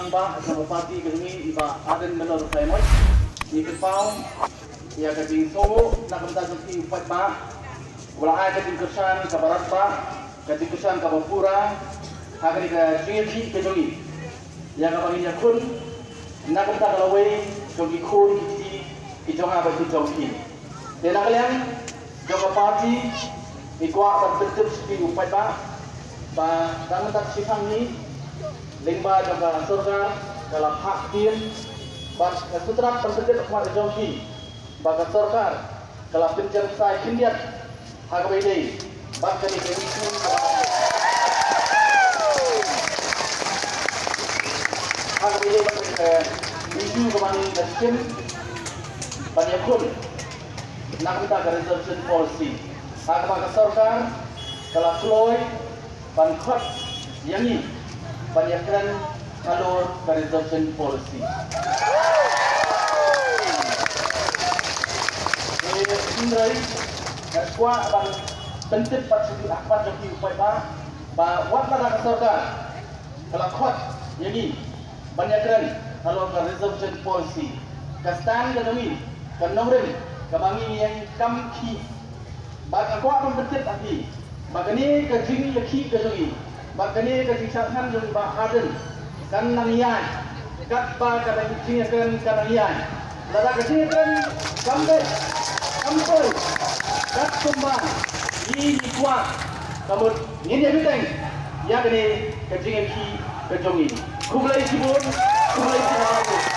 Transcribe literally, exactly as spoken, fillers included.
Ba, jong ka party ka jong ngi, i Bah Ardent Miller Basaïawmoit. Ngi kyrpad ïa ka jingsngew na ka bynta jong phi u paidbah, ba la ai ka jingkyrshan kaba radbah, ka jingkyrshan kaba pura ha kane ka jingïakhih ka jong ngi, ïa kaba ngin ïakhun na ka bynta ka lawei jong ki khun ki kti ki jong nga bad ki jong phi. Te na ka liang jong ka party, ngi kwah ban pyntip sha phi u paidbah ba tang mynta ka shi tang ngi, lyngba jong ka sorkar, ka la phah ktien bad ka sngewtynnat ban pyntip ha khmat ka jong phi ba ka sorkar ka la pynjemsai khyndiat ha kaba ïadei bad kane ka issue, ha kaba ïadei bad kane ka issue kaba ngi la shim ban ïakhun na ka bynta ka reservation policy, ha kaba ka sorkar ka la kloi ban khot ïa ngi ban ïakren halor ka reservation policy. Te hynrei nga kwah ban pyntip pat sha phi, ha khmat jong phi u paidbah, ba wat la ka sorkar ka la khot ïa ngi ban ïakren halor ka reservation policy, ka stand ka jong ngi, ka nongrim kaba ngi ïeng kam khih. Bad nga kwah ban pyntip ha phi ba kane ka jingïakhih ka jong ngi, ba kane ka jingshah thngan jong ngi, Bah Ardent, kan nang ïaid katba ka jingïakren kan nang ïaid. Lada ka jingïakren kam beit, kam poi kat kumba ngi ngi kwah, ka mut ngin ïa bteng ïa kane ka jingïakhih ka jong ngi. Khublei shibun, khublei shibun.